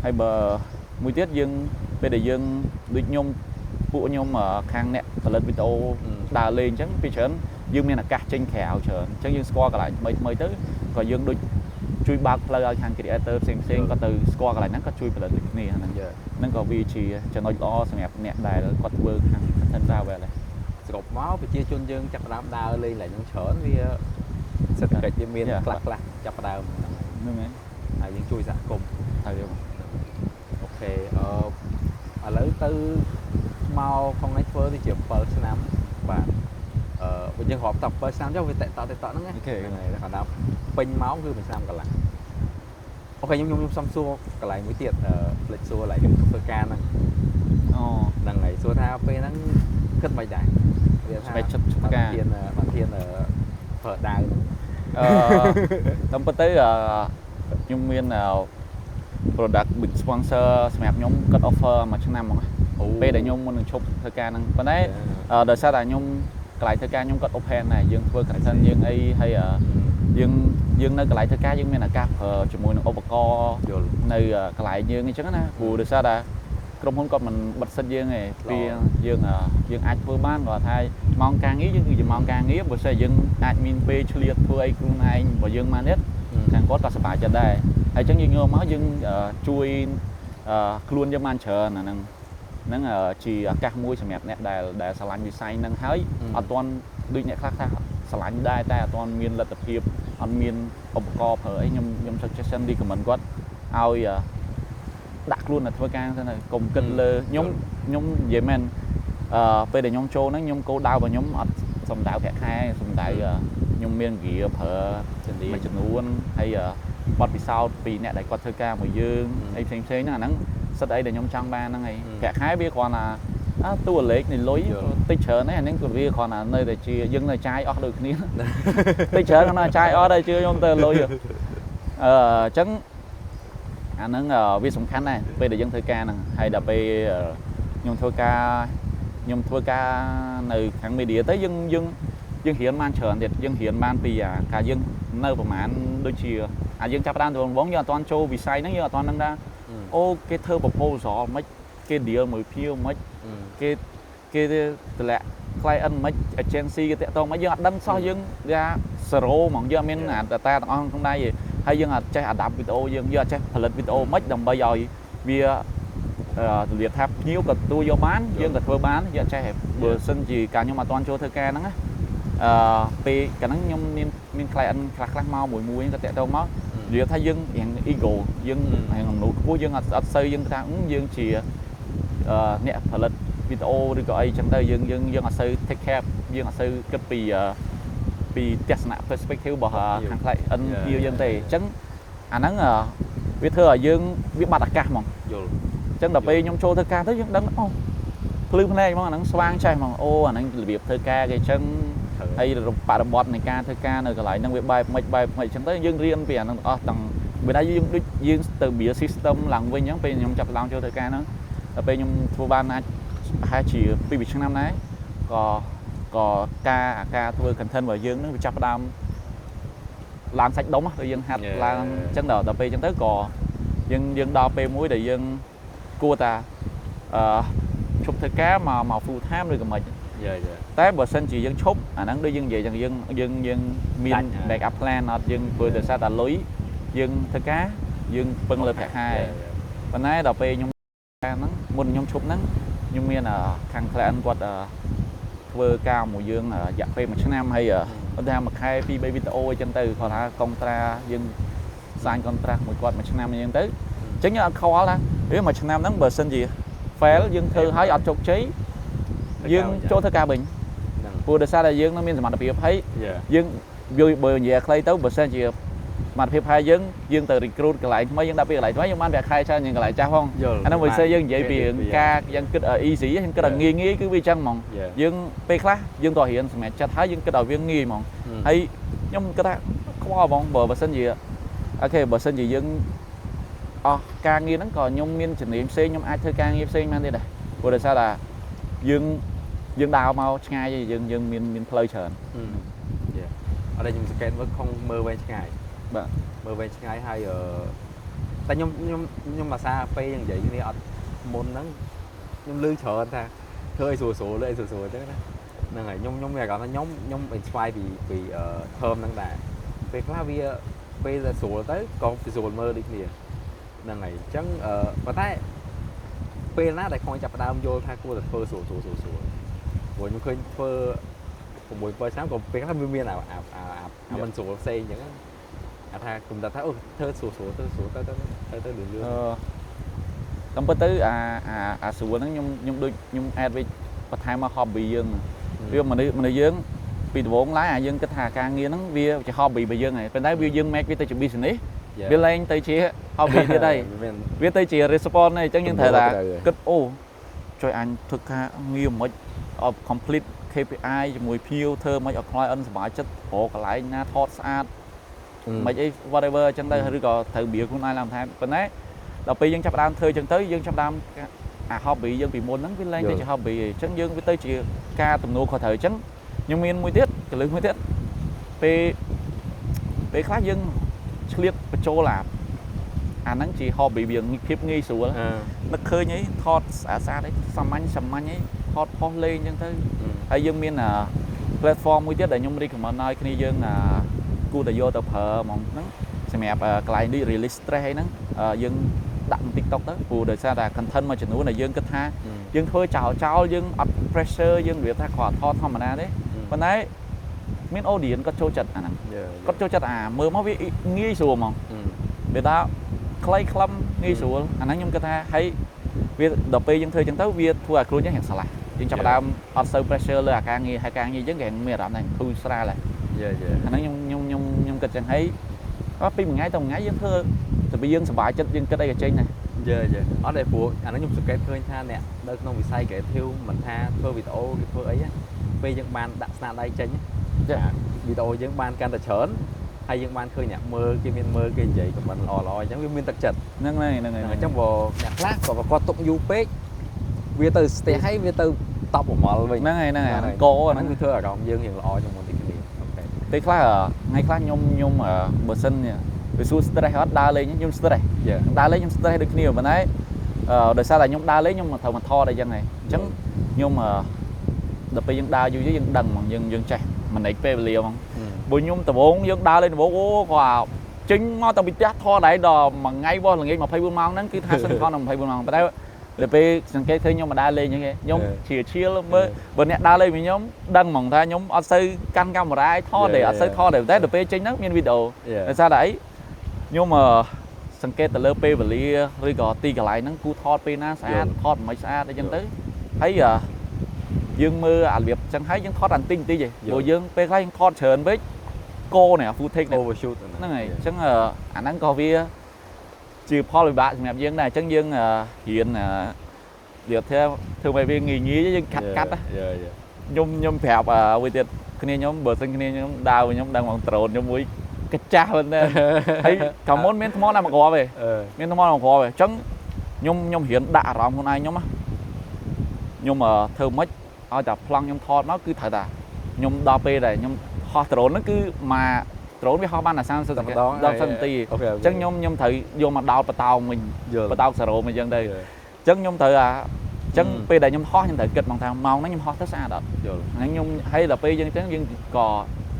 ហើយបើមួយទៀតយើងពេលដែលយើងដូចខ្ញុំពួកខ្ញុំខាងអ្នកផលិតវីដេអូដើរលេងអញ្ចឹងពីច្រើនយើងមានឱកាសចេញក្រៅច្រើនអញ្ចឹងយើងស្គាល់កន្លែងថ្មីថ្មីទៅក៏យើងដូចជួយបើកផ្លូវឲ្យខាង creator ផ្សេងផ្សេងគាត់ទៅស្គាល់កន្លែងហ្នឹងក៏ជួយផលិតដូចគ្នាហ្នឹង ហ្នឹងក៏វាជាចំណុចល្អសម្រាប់អ្នកដែលគាត់ធ្វើខាង content travel ដែរ សរុបមកប្រជាជនយើងចាប់ផ្ដើមដើរលេងឡើងហ្នឹងច្រើនវាសេដ្ឋកិច្ចវាមានខ្លះខ្លះចាប់ផ្ដើមហ្នឹងហើយ ហ្នឹងហើយ ហើយយើងជួយសហគមន៍ ហើយ Okay អឺឥឡូវទៅមកក្នុងនេះធ្វើទៅជា7ឆ្នាំបាទបើយើងរាប់តែ7ឆ្នាំចុះវាតេតតតតហ្នឹង Okay. ហ្នឹងហើយគាត់ថាពេញម៉ោងគឺ1ឆ្នាំកន្លះokay ខ្ញុំខ្ញុំខ្ញុំសុំសួរកន្លែងមួយទៀតផ្លេចសួរកន្លែងធ្វើការហ្នឹង អូ ហ្នឹងហើយសួរថាពេលហ្នឹងគិតមិនដែរវាថា ស្បែកចិត្តឈប់ការ បានធានបានធានប្រើដាវហ្នឹង តាមពិតទៅខ្ញុំមាន product big sponsor សម្រាប់ខ្ញុំគាត់ offer មួយឆ្នាំហ្មងពេលដែលខ្ញុំមុននឹងឈប់ធ្វើការហ្នឹងប៉ុន្តែដោយសារតែខ្ញុំកន្លែងធ្វើការខ្ញុំគាត់ open ដែរយើងធ្វើ content យើងអីហើយយើងយើងនៅកន្លែងធ្វើការយើងមានឱកាសប្រើជាមួយនឹងឧបករណ៍ យល់ នៅកន្លែងយើងអញ្ចឹងណាព្រោះដោយសារតែក្រុមហ៊ុនគាត់មិនបិទសិទ្ធយើងទេពីយើងយើងអាចធ្វើបានគាត់ថាម៉ោងការងារយើងគឺជាម៉ោងការងារបើស្អីយើងអាចមានពេលឆ្លៀតធ្វើអីខ្លួនឯងបើយើងបានទៀតខាងគាត់ក៏សប្បាយចិត្តដែរហើយអញ្ចឹងយើងយកមកយើងជួយខ្លួនយើងបានច្រើនអាហ្នឹងហ្នឹងជាឱកាសមួយសម្រាប់អ្នកដែលដែលស្រឡាញ់វិស័យហ្នឹងហើយអត់ទាន់ដូចអ្នកខ្លះថាស្រឡាញ់ដែរតែអត់ទាន់មានលទ្ធភាពអត់មានឧបករណ៍ប្រើអីខ្ញុំខ្ញុំ suggestion recommend គាត់ឲ្យដាក់ខ្លួនទៅធ្វើការទៅកុំគិតលើខ្ញុំខ្ញុំនិយាយមែនពេលដែលខ្ញុំចូលហ្នឹងខ្ញុំគោលដៅរបស់ខ្ញុំអត់សំដៅប្រាក់ខែសំដៅខ្ញុំមាន gear ប្រើមួយចំនួនហើយបទពិសោធន៍ពីអ្នកដែលគាត់ធ្វើការមួយយើងអីផ្សេងផ្សេងហ្នឹងអាហ្នឹងសិតអីដែលខ្ញុំចង់បានហ្នឹងហើយប្រាក់ខែវាគ្រាន់តែអាតួលេខនៃលុយតិចច្រើនហ្នឹងអាហ្នឹងក៏វាគ្រាន់តែនៅតែជាយើងនៅចាយអស់ដូចគ្នាតិចច្រើនគាត់ចាយអស់ដែរជឿខ្ញុំទៅលុយអញ្ចឹងអាហ្នឹងវាសំខាន់ដែរពេលដែលយើងធ្វើការហ្នឹងហើយដល់ពេលខ្ញុំធ្វើការខ្ញុំធ្វើការនៅខាង media ទៅយើងយើងយើងរៀនបានច្រើនទៀតយើងរៀនបានពីការយើងនៅប្រហែលដូចជាអាយើងចាប់ផ្ដើមដំបូងយើងអត់ទាន់ចូលវិស័យហ្នឹងយើងអត់ទាន់ដឹងថាអូគេធ្វើ proposal មិនគេ deal មួយភ្ញៀវមិនគេគេតម្លាក់ client មិន agency គេតាក់ទងមិនយើងអត់ដឹងសោះយើងថា zero ហ្មងយើងអត់មានអា data ទាំងអស់ក្នុងដៃទេហើយយើងអត់ចេះ adapt វីដេអូយើងយើងអត់ចេះផលិតវីដេអូមិនដើម្បីឲ្យវាទលាថាភ្ញៀវក៏ទទួលយកបានយើងក៏ធ្វើបានយើងអត់ចេះបើសិនជាការខ្ញុំអត់ទាន់ចូលធ្វើការហ្នឹងណាពេលកាលហ្នឹងខ្ញុំមានមាន client ខ្លះខ្លះមកមួយមួយក៏តាក់ទងមកនិយាយថាយើងរៀង ego យើងរៀងអំនួតខ្ពស់យើងអត់អត់សូវយើងថាយើងជាអ្នកផលិតវីដេអូឬក៏អីចឹងទៅយើងយើងយើងអត់សូវ take care យើងអត់សូវគិតពីពីទស្សនៈ perspective របស់ខាង client ភ្ញៀវយើងទេអញ្ចឹងអាហ្នឹងវាធ្វើឲ្យយើងវាបាត់ឱកាសហ្មង យល់ អញ្ចឹងដល់ពេលខ្ញុំចូលធ្វើការទៅយើងដឹងអូភ្លឺភ្នែកហ្មងអាហ្នឹងស្វាងចេះហ្មងអូអាហ្នឹងរបៀបធ្វើការគេអញ្ចឹងហើយបរិបទនៃការធ្វើការនៅកន្លែងហ្នឹងវាបែបម៉េចបែបម៉េចអញ្ចឹងទៅយើងរៀនពីអាហ្នឹងទាំងអស់ទាំងវាថាយើងដូចយើងទៅ build system ឡើងវិញអញ្ចឹងពេលខ្ញុំចាប់ផ្ដើមចូលធ្វើការហ្នឹងដល់ពេលខ្ញុំធ្វើបានអាចប្រហែលជា2 3ឆ្នាំដែរក៏ក៏ការអាការធ្វើ content របស់យើងហ្នឹងវាចាប់ផ្ដើមឡើងសាច់ដុំដូចយើងហាត់ឡើងអញ្ចឹងដល់ពេលអញ្ចឹងទៅក៏យើងយើងដល់ពេលមួយដែលយើងគួរតាឈប់ធ្វើការមកមក full time ឬក៏មិន Yeah. តែបើសិនជាយើងឈប់អាហ្នឹងដូចយើងនិយាយចឹងយើងយើងយើងមាន backup plan អត់យើងធ្វើដោយសារតែលុយយើងធ្វើការយើងពឹងលើប្រាក់ខែប៉ុន្តែដល់ពេលខ្ញុំហ្នឹងមុនខ្ញុំឈប់ហ្នឹងខ្ញុំមានខាង client គាត់ធ្វើការមួយយើងរយៈពេល1ឆ្នាំហើយគាត់ថាមួយខែ2 3វីដេអូអញ្ចឹងទៅគាត់ថាកុងត្រាយើង sign contract មួយគាត់មួយឆ្នាំអញ្ចឹងទៅអញ្ចឹងយើងអត់ខ្វល់ថាអេមួយឆ្នាំហ្នឹងបើសិនជា fail យើងធ្វើឲ្យអត់ជោគជ័យយើងចូលធ្វើការវិញព្រោះដោយសារតែយើងនឹងមានសមត្ថភាពហើយយើងយល់បើនិយាយខ្លីទៅបើសិនជា សមត្ថភាពហើយយើងយើងទៅ recruit កន្លែងថ្មីយើងដាក់ពីកន្លែងថ្មីយើងបានប្រាក់ខែច្រើនជាងកន្លែងចាស់ផង យល់ អាហ្នឹងបើសិនយើងនិយាយពីរឿងការយើងគិតឲ្យ easy យើងគិតឲ្យងាយងាយគឺវាអញ្ចឹងហ្មង យើងពេលខ្លះយើងក៏រៀនសម្រាប់ចិត្តហើយយើងគិតឲ្យវាងាយហ្មងហើយខ្ញុំគិតថាខ្វល់ហ្មងបើសិនជា okay បើសិនជាយើងអស់ការងារហ្នឹងក៏ខ្ញុំមានជំនាញផ្សេងខ្ញុំអាចធ្វើការងារផ្សេងបានទៀតដែរព្រោះដោយសារតែយើងដើរមកឆ្ងាយហើយយើងយើងមានមានផ្លូវច្រើន Yeah អត់ទេខ្ញុំសង្កេតមើលខំមើលវែងឆ្ងាយ បាទ មើលវែងឆ្ងាយហើយអឺតែខ្ញុំខ្ញុំខ្ញុំអាសាពេលយើងនិយាយគ្នាអត់មុនហ្នឹងខ្ញុំឮច្រើនថាធ្វើអីស្រួលស្រួលលើអីស្រួលស្រួលអញ្ចឹងណាហ្នឹងហើយខ្ញុំខ្ញុំមានអារម្មណ៍ថាខ្ញុំខ្ញុំ inspire ពីអឺ term ហ្នឹងដែរពេលខ្លះវាពេលដែលស្រួលទៅក៏វាស្រួលមើលដូចគ្នាហ្នឹងហើយអញ្ចឹងអឺប៉ុន្តែពេលណាដែលខំចាប់ផ្ដើមយល់ថាគួរតែធ្វើស្រួលស្រួលស្រួលស្រួលព្រោះខ្ញុំឃើញធ្វើ6 7ឆ្នាំក៏ពេលខ្លះវាមានអាអាអាអាមិនស្រួលផ្សេងអញ្ចឹងអាថាគុំតែថាអូធ្វើស្រួលស្រួលទៅស្រួលទៅទៅទៅទៅលឿនលឿន អឺតាមពិតទៅអាអាអាស្រួលហ្នឹងខ្ញុំខ្ញុំដូចខ្ញុំ add វាបន្ថែមមក hobby យើងវាមនុស្សមនុស្សយើងពីដំបូងឡើយអាយើងគិតថាការងារហ្នឹងវាជា hobby របស់យើងហើយប៉ុន្តែវាយើង make វាទៅជា business វាលែងទៅជា hobby ទៀតហើយ មាន វាទៅជា response ហើយអញ្ចឹងយើងត្រូវថា ត្រូវហើយ គិតអូជួយអញធ្វើការងារមិនអត់ complete KPI ជាមួយភ្ញៀវធ្វើមិនឲ្យ client សប្បាយចិត្តរកកន្លែងណាថតស្អាតមិនអី whatever អញ្ចឹងទៅឬក៏ត្រូវបៀខ្លួនឯងឡើងបន្ថែមប៉ុន្តែដល់ពេលយើងចាប់ផ្ដើមធ្វើអញ្ចឹងទៅយើងចាប់ផ្ដើមអា hobby យើងពីមុនហ្នឹងវាលែងទៅជា hobby ឯងអញ្ចឹងយើងវាទៅជាការទំនួលខុសត្រូវអញ្ចឹងខ្ញុំមានមួយទៀតកលឹះមួយទៀតពេលពេលខ្លះយើងឆ្លៀតបញ្ចូលអាអាហ្នឹងជា hobby វាភាពងាយស្រួល អឺ នឹកឃើញអីថតស្អាតស្អាតអីសាមញ្ញសាមញ្ញអីថតផុសលេងអញ្ចឹងទៅហើយយើងមានអា platform មួយទៀតដែលខ្ញុំ recommend ឲ្យគ្នាយើងអាគួរតែយកទៅប្រើហ្មងហ្នឹងសម្រាប់កន្លែងដូច release stress អីហ្នឹងយើងដាក់ក្នុង TikTok ទៅព្រោះដោយសារតែ content មួយចំនួនដែលយើងគិតថាយើងធ្វើចោលចោលយើងអត់ pressure យើងរបៀបថាគ្រាន់ថតធម្មតាទេប៉ុន្តែមាន audience គាត់ចូលចិត្តអាហ្នឹងគាត់ចូលចិត្តអាមើលមកវាងាយស្រួលហ្មងវាថាខ្លីខ្លឹមងាយស្រួលអាហ្នឹងខ្ញុំគិតថាហើយវាដល់ពេលយើងធ្វើអញ្ចឹងទៅវាធ្វើឲ្យខ្លួនយើងរៀងស្រឡះយើងចាប់ផ្ដើមអត់សូវ pressure លើអាការងារហើយការងារយើងគេមានអារម្មណ៍ថាធូរស្រាលហើយ Yeah yeah អាហ្នឹងខ្ញុំខ្ញុំខ្ញុំខ្ញុំគិតចឹងហើយអត់ពីមួយថ្ងៃទៅមួយថ្ងៃយើងធ្វើតែពេលយើងសប្បាយចិត្តយើងគិតអីក៏ចេញដែរ Yeah yeah អត់ទេព្រោះអាហ្នឹងខ្ញុំសង្កេតឃើញថាអ្នកនៅក្នុងវិស័យ creative មិនថាធ្វើវីដេអូគេធ្វើអីពេលយើងបានដាក់ស្នាដៃចេញ ចា វីដេអូយើងបានកាន់តែច្រើនហើយយើងបានឃើញអ្នកមើលគេមានមើលគេនិយាយ comment ល្អល្អអញ្ចឹងវាមានទឹកចិត្ត ហ្នឹងហើយហ្នឹងហើយ អញ្ចឹងបើអ្នកខ្លះក៏ប្រកាសទុកយូរពេកវាទៅស្ទះហើយវាទៅតប់ប្រមល់វិញ ហ្នឹងហើយហ្នឹងហើយអាហ្នឹងក អា ហ្នឹង ហ្នឹងគឺធ្វើអារម្មណ៍យើងរៀងល្អជាងមុនតិចគ្នា okay ពេលខ្លះថ្ងៃខ្លះខ្ញុំខ្ញុំបើសិនវាសួរ stress អត់ដើរលេងខ្ញុំ stress Yeah ដើរលេងខ្ញុំ stress ដូចគ្នាប៉ុន្តែដោយសារតែខ្ញុំដើរលេងខ្ញុំត្រូវមកថតអីចឹងហើយអញ្ចឹងខ្ញុំដល់ពេលយើងដើរយូរៗយើងដឹងហ្មងយើងយើងចេះ manage ពេលវេលាហ្មង បើខ្ញុំដំបូងយើងដើរលេងដំបូងអូគាត់ចេញមកតាំងពីផ្ទះថតដែរដល់មួយថ្ងៃបោះល្ងាច24ម៉ោងហ្នឹងគឺថាសិនថតដល់24ម៉ោងប៉ុន្តែដល់ពេលសង្កេតឃើញខ្ញុំមកដើរលេងអញ្ចឹងឯងខ្ញុំជាឈៀលមើលបើអ្នកដើរលេងvớiខ្ញុំដឹងហ្មងថាខ្ញុំអត់សូវកាន់កាមេរ៉ាឲ្យថតទេអត់សូវថតទេតែដល់ពេលចេញហ្នឹងមានវីដេអូដោយសារតែអីខ្ញុំអឺសង្កេតទៅលើពេលវេលាឬក៏ទីកន្លែងហ្នឹងគូថតពេលណាស្អាតថតមិនស្អាតអីចឹងទៅហើយយើងមើលអារបៀបចឹងហើយយើងថតអាបន្តិចបន្តិចឯងព្រោះយើងពេលខ្លះយើងថតច្រើនពេកកោនេះ footage នេះ overshoot ហ្នឹងហើយអញ្ចឹងអាហ្នឹងក៏វាជាផលវិបាកសម្រាប់យើងដែរអញ្ចឹងយើងរៀននិយាយថាធ្វើឲ្យវាងាយងាយយើងកាត់កាត់ Yeah yeah ខ្ញុំខ្ញុំប្រាប់មួយទៀតគ្នាខ្ញុំបើសិនគ្នាខ្ញុំដើរខ្ញុំដឹងហ្មងដ្រូនខ្ញុំមួយកចាស់មែនទេហើយកាលមុនមានថ្មណាមួយគ្រាប់ទេមានថ្មណាមួយគ្រាប់ទេអញ្ចឹងខ្ញុំខ្ញុំរៀនដាក់អារម្មណ៍ខ្លួនឯងខ្ញុំខ្ញុំធ្វើម៉េចឲ្យតែប្លង់ខ្ញុំថតមកគឺត្រូវតែខ្ញុំដល់ពេលដែលខ្ញុំហោះដ្រូនហ្នឹងគឺមកដ្រូនវាហោះបានតែ30 តែម្ដង ដល់30នាទី okay អញ្ចឹងខ្ញុំខ្ញុំត្រូវយកមកដោតបតោងវិញបតោងសារ៉ូមអញ្ចឹងទៅអញ្ចឹងខ្ញុំត្រូវអាអញ្ចឹងពេលដែលខ្ញុំហោះខ្ញុំត្រូវគិតមកថាម៉ោងហ្នឹងខ្ញុំហោះទៅស្អាតអត់ យល់ ហ្នឹងខ្ញុំហើយដល់ពេលយើងអញ្ចឹងយើងក៏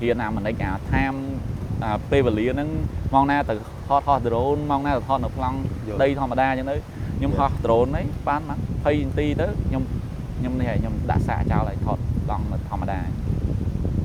រៀនអាមនិកអា time អាពេលវេលាហ្នឹងម៉ោងណាទៅថតហោះដ្រូនម៉ោងណាទៅថតនៅប្លង់ដីធម្មតាអញ្ចឹងទៅខ្ញុំហោះដ្រូនហ្នឹងបានមក20នាទីទៅខ្ញុំខ្ញុំនេះហើយខ្ញុំដាក់សាកចោលហើយថតប្លង់ធម្មតា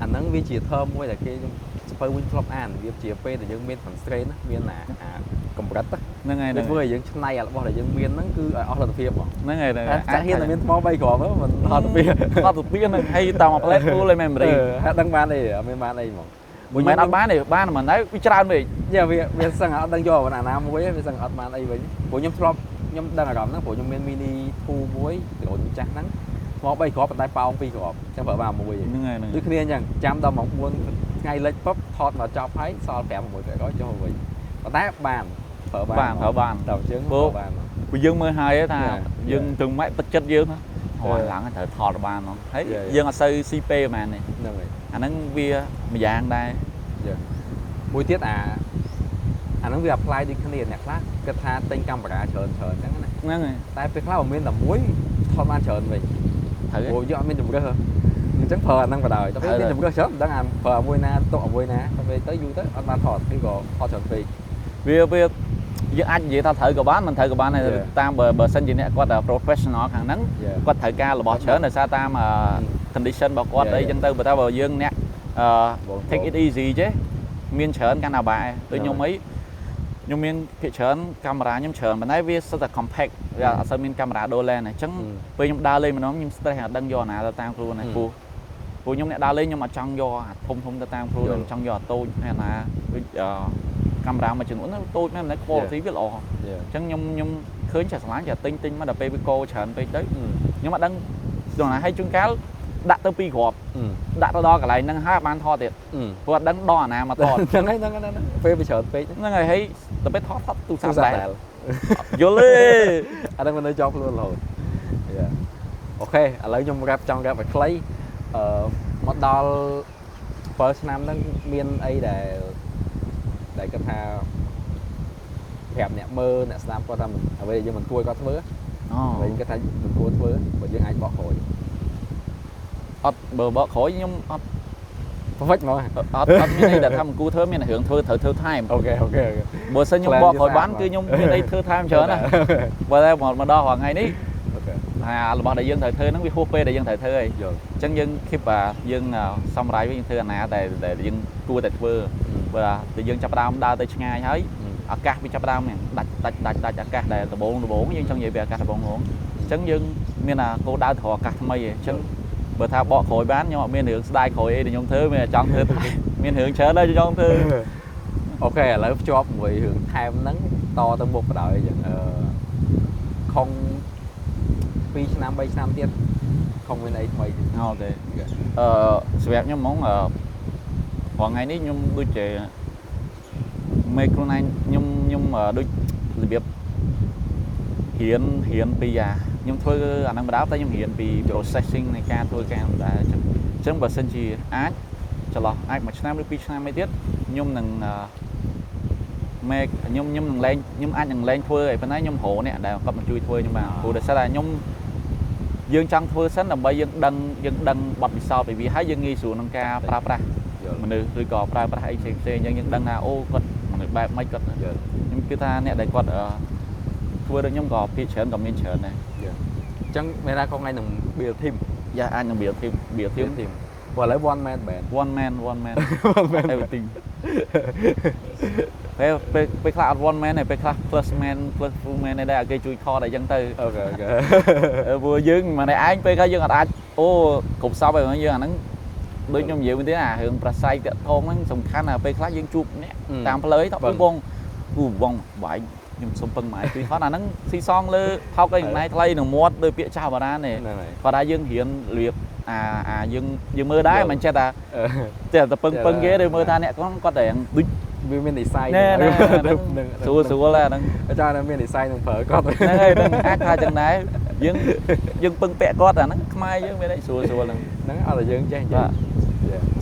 អាហ្នឹងវាជា term មួយដែលគេខ្ញុំសភៅវិញធ្លាប់អានវាជាពេលដែលយើងមាន constraint ណាមានអាអាកម្រិត ហ្នឹងហើយ វាធ្វើឲ្យយើងឆ្នៃអារបស់ដែលយើងមានហ្នឹងគឺឲ្យអស់លទ្ធភាពហ្មង ហ្នឹងហើយ ចាក់ហ៊ានតែមានថ្ម3គ្រាប់មិនថតទៅពី ថតទៅពីហ្នឹងហើយតាមមួយ plate full ហើយ memory ហាក់ដឹងបានអីអត់មានបានអីហ្មង មិនមែនអត់បានទេបានមិនដែរវាច្រើនពេក yeah វាសឹងអត់ដឹងយកអាណាមួយវាសឹងអត់បានអីវិញព្រោះខ្ញុំធ្លាប់ខ្ញុំដឹងអារម្មណ៍ហ្នឹងព្រោះខ្ញុំមាន mini 2មួយដ្រូនចាស់ហ្នឹងថ្ម3គ្រាប់ប៉ុន្តែប៉ោង2គ្រាប់អញ្ចឹងប្រើបានមួយ ហ្នឹងហើយហ្នឹង ដូចគ្នាអញ្ចឹងចាំដល់ម៉ោង4ថ្ងៃលិចពុបថតមកចប់ហើយសល់5 6%ចុះវិញប៉ុន្តែបានប្រើបាន បានប្រើបាន ដល់ជើងប្រើបាន ព្រោះយើងមើលហើយថាយើងទៅម៉ែទឹកចិត្តយើងហោះឡើងត្រូវថតបានហ្មងហើយយើងអត់សូវស៊ីពេលហ្មងទេ ហ្នឹងហើយ អាហ្នឹងវាមួយយ៉ាងដែរ មួយទៀតអាហ្នឹងវា apply ដូចគ្នាអ្នកខ្លះគិតថាទិញកាមេរ៉ាច្រើនច្រើនអញ្ចឹងណា ហ្នឹងហើយ តែពេលខ្លះបើមានតែមួយថតបានច្រើនវិញ ត្រូវ ព្រោះយើងអត់មានជម្រើសអញ្ចឹងប្រើអាហ្នឹងបណ្ដោយតែពេលមានជម្រើសច្រើនមិនដឹងអាប្រើអាមួយណាទុកអាមួយណាតែពេលទៅយូរទៅអត់បានថតឬក៏ថតច្រើនពេក វាវាយើងអាចនិយាយថាត្រូវក៏បានមិនត្រូវក៏បានដែរតាមបើសិនជាអ្នកគាត់ professional ខាងហ្នឹងគាត់ត្រូវការរបស់ច្រើនដោយសារតាម condition របស់គាត់អីចឹងទៅបើថាបើយើងអ្នក take it easy ចេះមានច្រើនកាន់តែបាក់ដូចខ្ញុំអីខ្ញុំមានភាគច្រើនកាមេរ៉ាខ្ញុំច្រើនប៉ុន្តែវាសុទ្ធតែ compact វាអត់សូវមានកាមេរ៉ាដូលែនអញ្ចឹងពេលខ្ញុំដើរលេងម្ដងខ្ញុំ stress អត់ដឹងយកអាណាទៅតាមខ្លួនដែរព្រោះខ្ញុំអ្នកដើរលេងខ្ញុំអត់ចង់យកអាធំធំទៅតាមខ្លួនខ្ញុំចង់យកអាតូចអាណាដូចកាមេរ៉ាមួយចំនួនតូចមែនតែ quality វាល្អអញ្ចឹងខ្ញុំឃើញចាស់ស្រឡាញ់ចាទិញទិញមកដល់ពេលវាកោច្រើនពេកទៅខ្ញុំអត់ដឹងដល់ណាហើយជួនកាលដាក់ទៅពីរគ្រាប់ដាក់ទៅដល់កន្លែងហ្នឹងហើយបានថតទៀតព្រោះអត់ដឹងដល់អាណាមកថត ហ្នឹងហើយហ្នឹងហ្នឹងពេលវាច្រើនពេក ហ្នឹងហើយហើយដល់ពេលថតថតទូរស័ព្ទដែរយល់ទេ អាហ្នឹងមិននៅជាប់ខ្លួនរហូត okay ឥឡូវខ្ញុំ wrap ចង់ wrap ឲ្យខ្លីអឺមកដល់7ឆ្នាំហ្នឹងមានអីដែលគាត់ថាប្រាប់អ្នកមើលអ្នកស្ដាប់គាត់ថាអ្វីដែលយើងមិនគួរគាត់ធ្វើ អូ អ្វីគាត់ថាមិនគួរធ្វើបើយើងអាចបកក្រោយ អត់បើបកក្រោយខ្ញុំអត់ perfect ហ្មង អត់អត់មានអីដែលថាមិនគួរធ្វើមានរឿងធ្វើត្រូវធ្វើថែម okay okay បើសិនខ្ញុំបកក្រោយបានគឺខ្ញុំមានអីធ្វើថែមច្រើនណាបើតែមកដល់រាល់ថ្ងៃនេះថារបស់ដែលយើងត្រូវធ្វើហ្នឹងវាហួសពេលដែលយើងត្រូវធ្វើហើយ យល់ អញ្ចឹងយើង keep អាយើងសំរាយវិញយើងធ្វើអាណាតែដែលយើងគួរតែធ្វើបើតែយើងចាប់ផ្ដើមដើរទៅឆ្ងាយហើយឱកាសវាចាប់ផ្ដើមដាច់ដាច់ដាច់ដាច់ឱកាសដែលដំបូងដំបូងយើងចង់និយាយពីឱកាសដំបូងហ្មងអញ្ចឹងយើងមានអាគោលដៅទៅរកឱកាសថ្មីឯងអញ្ចឹងបើថាបកក្រោយបានខ្ញុំអត់មានរឿងស្ដាយក្រោយអីដែលខ្ញុំធ្វើមានតែចង់ធ្វើមានរឿងច្រើនហើយចង់ធ្វើ okay ឥឡូវភ្ជាប់មួយរឿងថែមហ្នឹងតទៅមុខបណ្ដោយអញ្ចឹងអឺខុង2ឆ្នាំ3ឆ្នាំទៀតខុងមានអីថ្មីទៀត okay អឺសម្រាប់ខ្ញុំហ្មងអឺរាល់ថ្ងៃនេះខ្ញុំដូចជាមេខ្លួនឯងខ្ញុំដូចរបៀបរៀនរៀនពីអាខ្ញុំធ្វើអាហ្នឹងបណ្ដោយតែខ្ញុំរៀនពី processing នៃការធ្វើការបណ្ដោយអញ្ចឹងអញ្ចឹងបើសិនជាអាចចន្លោះអាចមួយឆ្នាំឬពីរឆ្នាំអីទៀតខ្ញុំនឹង make ខ្ញុំនឹងលែងខ្ញុំអាចនឹងលែងធ្វើអីប៉ុន្តែខ្ញុំរកអ្នកដែលគាត់មកជួយធ្វើខ្ញុំបានព្រោះដោយសារតែខ្ញុំយើងចង់ធ្វើសិនដើម្បីយើងដឹងបទពិសោធន៍ពីវាហើយយើងងាយស្រួលក្នុងការប្រើប្រាស់មនុស្សឬក៏ប្រើប្រាស់អីផ្សេងផ្សេងអញ្ចឹងយើងដឹងថាអូគាត់មនុស្សបែបម៉េចគាត់ យល់ ខ្ញុំគិតថាអ្នកដែលគាត់ធ្វើដូចខ្ញុំក៏ភាគច្រើនក៏មានច្រើនដែរ អញ្ចឹងមានថាខុងថ្ងៃនឹង build team yeah អាចនឹង build team build team team ព្រោះឥឡូវ one man band one man one man everything ពេលពេលពេលខ្លះអត់ one man ទេពេលខ្លះ plus man plus full man ដែរគេជួយថតអីចឹងទៅ okay okay ព្រោះយើងម្នាក់ឯងពេលខ្លះយើងអត់អាចអូគ្រប់សពហើយយើងអាហ្នឹងដូចខ្ញុំនិយាយមួយទៀតអារឿងប្រស័យតាក់ថងហ្នឹងសំខាន់ណាពេលខ្លះយើងជួបអ្នកតាមផ្លូវថាអូបងអូបងបាយខ្ញុំសុំពឹងម៉ែជួយថតអាហ្នឹងស៊ីសងលើថោកអីណៃថ្លៃនឹងមាត់ដោយពាក្យចាស់បុរាណទេ ហ្នឹងហើយ គាត់ថាយើងរៀនរបៀបអាយើងមើលដែរមិនចេះតែចេះតែពឹងពឹងគេឬមើលថាអ្នកគាត់គាត់តែដូច វាមាននិស័យ ណែណែស្រួលស្រួលអាហ្នឹង អាចារ្យមាននិស័យនឹងប្រើគាត់ ហ្នឹងហើយហ្នឹងអាចថាចឹងដែរយើងយើងពឹងពាក់គាត់អាហ្នឹងខ្មែរយើងមានអីស្រួលស្រួលហ្នឹង ហ្នឹងអត់តែយើងចេះនិយាយ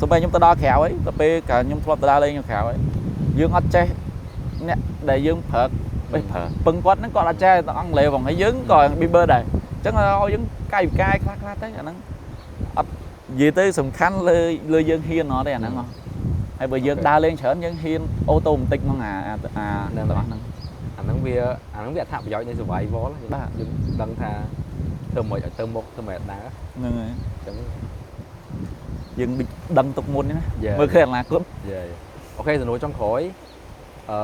សូម្បីខ្ញុំទៅដល់ក្រៅអីដល់ពេលកាលខ្ញុំធ្លាប់ទៅដើរលេងក្រៅអីយើងអត់ចេះអ្នកដែលយើងប្រើប្រើពឹងគាត់ហ្នឹងគាត់អត់ចេះអង់គ្លេសផងហើយយើងក៏ប៊ីបឺដែរអញ្ចឹងឲ្យយើងកាយវិការខ្លះខ្លះទៅអាហ្នឹងអត់និយាយទៅសំខាន់លើលើយើងហ៊ានអត់ទេអាហ្នឹងហើយបើយើងដើរលេងច្រើនយើងហ៊ាន automatic ហ្មងអាអាទាំងអស់ហ្នឹង អាហ្នឹងវាអត្ថប្រយោជន៍នៃ survival បាទ យើងដឹងថាធ្វើមិនឲ្យទៅមុខធ្វើមិនឲ្យដើរ ហ្នឹងហើយ អញ្ចឹង យើងដូចដឹងទុកមុនហ្នឹងមើលឃើញអនាគត yeah okay សំណួរចុងក្រោយអឺ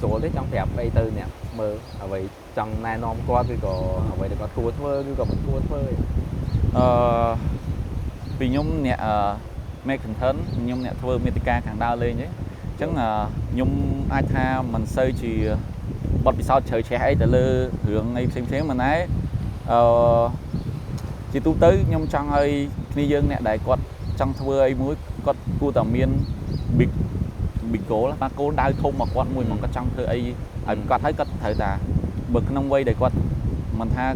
ស្រួលទេចង់ប្រាប់អីទៅអ្នកមើលអ្វីចង់ណែនាំគាត់ឬក៏អ្វីដែលគាត់គួរធ្វើឬក៏មិនគួរធ្វើ អឺពីខ្ញុំអ្នកអឺ make content ខ្ញុំអ្នកធ្វើមាតិកាខាងដើរលេងទេអញ្ចឹងខ្ញុំអាចថាមិនសូវជាបទពិសោធន៍ជ្រៅជ្រះអីទៅលើរឿងអីផ្សេងផ្សេងៗមិនដែរជាទូទៅខ្ញុំចង់ឲ្យគ្នាយើងអ្នកដែលគាត់ចង់ធ្វើអីមួយគាត់គួរតែមាន big big goal បាទគោលដៅធំមកគាត់មួយមកគាត់ចង់ធ្វើអីឲ្យគាត់ហើយគាត់ត្រូវតាបើក្នុងវ័យដែលគាត់មិនថា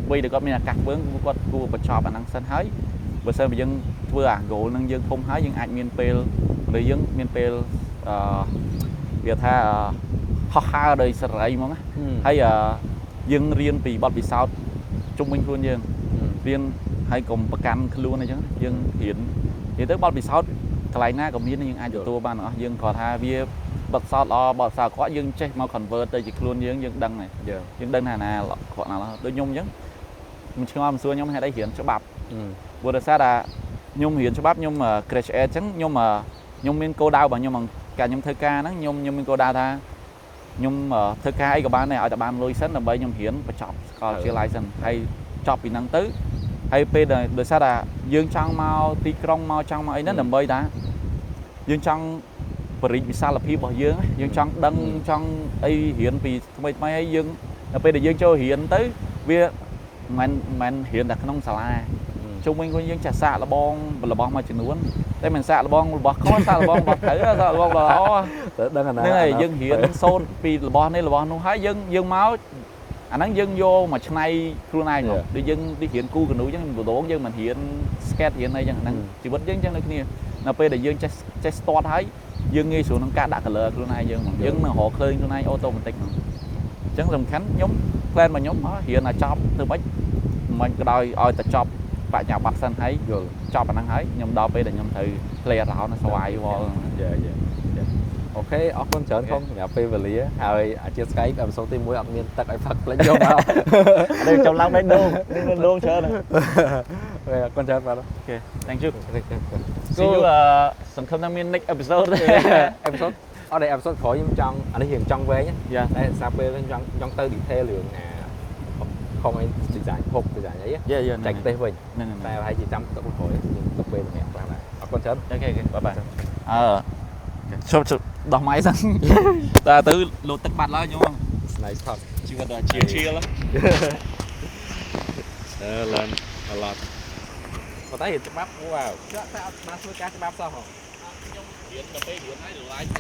វ័យដែលគាត់មានឱកាសធ្វើគាត់គួរបញ្ចប់អាហ្នឹងសិនហើយបើសិនបើយើងធ្វើអា goal ហ្នឹងយើងធំហើយយើងអាចមានពេលឬយើងមានពេលវាថាហោះហើរដោយសេរីហ្មងណាហើយយើងរៀនពីបទពិសោធន៍ជុំវិញខ្លួនយើងរៀនហើយកុំប្រកាន់ខ្លួនអីចឹងយើងរៀននិយាយទៅបទពិសោធន៍កន្លែងណាក៏មានយើងអាចទទួលបានទាំងអស់យើងគាត់ថាវាបទពិសោធន៍ល្អបទពិសោធន៍អាក្រក់យើងចេះមក convert ទៅជាខ្លួនយើងយើងដឹងហើយ យើង យើងដឹងថាណាអាក្រក់ណាល្អដូចខ្ញុំអញ្ចឹងមិនឆ្ងល់មិនសួរខ្ញុំហេតុអីរៀនច្បាប់ព្រោះដោយសារតែខ្ញុំរៀនច្បាប់ខ្ញុំ graduate អញ្ចឹងខ្ញុំមានគោលដៅរបស់ខ្ញុំកាលខ្ញុំធ្វើការហ្នឹងខ្ញុំខ្ញុំមានគោលដៅថាខ្ញុំធ្វើការអីក៏បានដែរឲ្យតែបានលុយសិនដើម្បីខ្ញុំរៀនបញ្ចប់សាកលវិទ្យាល័យសិនហើយចប់ពីហ្នឹងទៅហើយពេលដែលដោយសារតែយើងចង់មកទីក្រុងមកចង់មកអីហ្នឹងដើម្បីថាយើងចង់បរិវិសាលភាពរបស់យើងយើងចង់ដឹងចង់អីរៀនពីថ្មីថ្មីហើយយើងដល់ពេលដែលយើងចូលរៀនទៅវាមិនមិនរៀនតែក្នុងសាលាជុំវិញខ្លួនយើងចេះសាកល្បងរបស់មួយចំនួនតែមិនសាកល្បងរបស់ខុសសាកល្បងរបស់ត្រូវសាកល្បងរបស់ល្អ ទៅដឹងអាណា ហ្នឹងហើយយើងរៀនសូត្រពីរបស់នេះរបស់នោះហើយយើងយើងមកអាហ្នឹងយើងយកមកឆ្នៃខ្លួនឯងមកដូចយើងដូចរៀនគូកនូអញ្ចឹងម្ដងយើងមិនរៀន skate រៀនអីចឹងអាហ្នឹងជីវិតយើងអញ្ចឹងដូចគ្នានៅពេលដែលយើងចេះចេះ start ហើយយើងងាយស្រួលក្នុងការដាក់ color ខ្លួនឯងយើងហ្មងយើងនឹងរកឃើញខ្លួនឯង automatic ហ្មងអញ្ចឹងសំខាន់ខ្ញុំ plan របស់ខ្ញុំរៀនឲ្យចប់ធ្វើម៉េចមិនក៏ដោយឲ្យតែចប់បញ្ញាបត្រសិនហើយ យល់ ចប់អាហ្នឹងហើយខ្ញុំដល់ពេលដែលខ្ញុំត្រូវ play around survival. Yeah, okay អរគុណច្រើនខំសម្រាប់ពេលវេលាហើយអធិស្ឋាន episode ទី1អត់មានទឹកឲ្យផឹកផ្លេចយកមក អត់ទេចំឡើងបេះដូងនេះមានដូងច្រើន Okay អរគុណច្រើនបាទ Okay, thank you. See you. សង្ឃឹមថាមាន next episode. Episode អត់ទេ episode ក្រោយខ្ញុំចង់អានេះរៀងចង់វែង តែសារពេលខ្ញុំចង់ចង់ទៅ detail រឿងអាខំអី design ភព design អី Yeah. ចែកទេសវិញ ហ្នឹង តែប្រហែលជាចាំទុកក្រោយខ្ញុំទុកពេលសម្រាប់ខ្លះដែរអរគុណច្រើន Okay, bye bye. អឺជប់ជប់ដោះម៉ៃសិនតែទៅលោតទឹកបាត់ឡើយខ្ញុំ Nice talk. ជីវិតដល់ជាជាល Learn a lot. ប៉ុន្តែរៀនច្បាប់វ៉ាវតែអត់បានធ្វើការច្បាប់សោះហ៎ ខ្ញុំរៀនដល់ពេលរៀនហើយឡាយថា